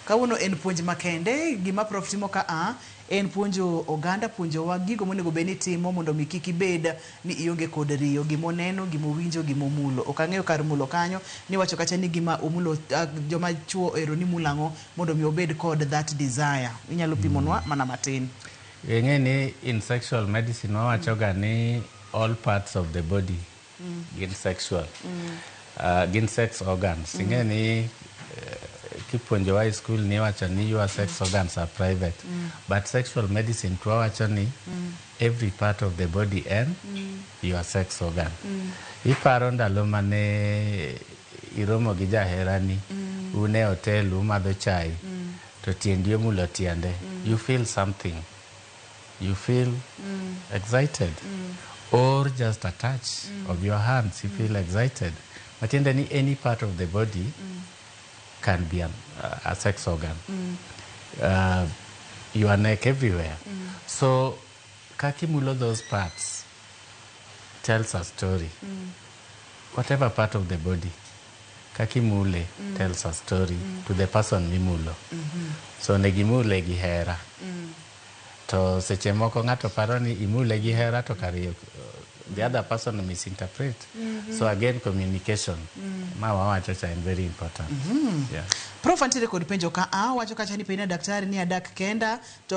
Kawuono en puonj makende. Gima Prof timo ka a en puonjo oganda, puonjowa gigo monego bed ni timo mondo mi kik ibed ni ionge kod riyo. Gimoneno, gimowinjo, gimomulo. Ok ang'eyo kar mulo kanyo, niwacho kacha ni gima omulo joma chuo ero ni mulo ang'o mondo mi obed kod that desire. Inyalo pimonwa mana matin. Ing'e ni in sexual medicine wawacho ga ni all parts of the body gin sexual. Gin sex organs. Ing'e ni kipuonjowa e school ni iwacho ni your sex organs are private. But sexual medicine to wawacho ni every part of the body en your sex organ. Iparo ndalo mane iromo gi jaherani, un e hotel umadho chai, to tiendi omulo tiende. You feel something. You feel excited. Or just a touch of your hands, you feel excited. Matiende ni any part of the body can be a sex organ. Your neck, everywhere. So kakimulo those parts tells a story. Whatever part of the body, kakimule tells a story to the person mimulo. So negimule gi hera. To seche moko ng'ato paro ni imule gi hera to kare the other person misinterpret. So again, communication ma wawacho cha en very important. Yeah. Prof antiere kod penjo ka a wacho kacha ni penja daktari ni adak kenda to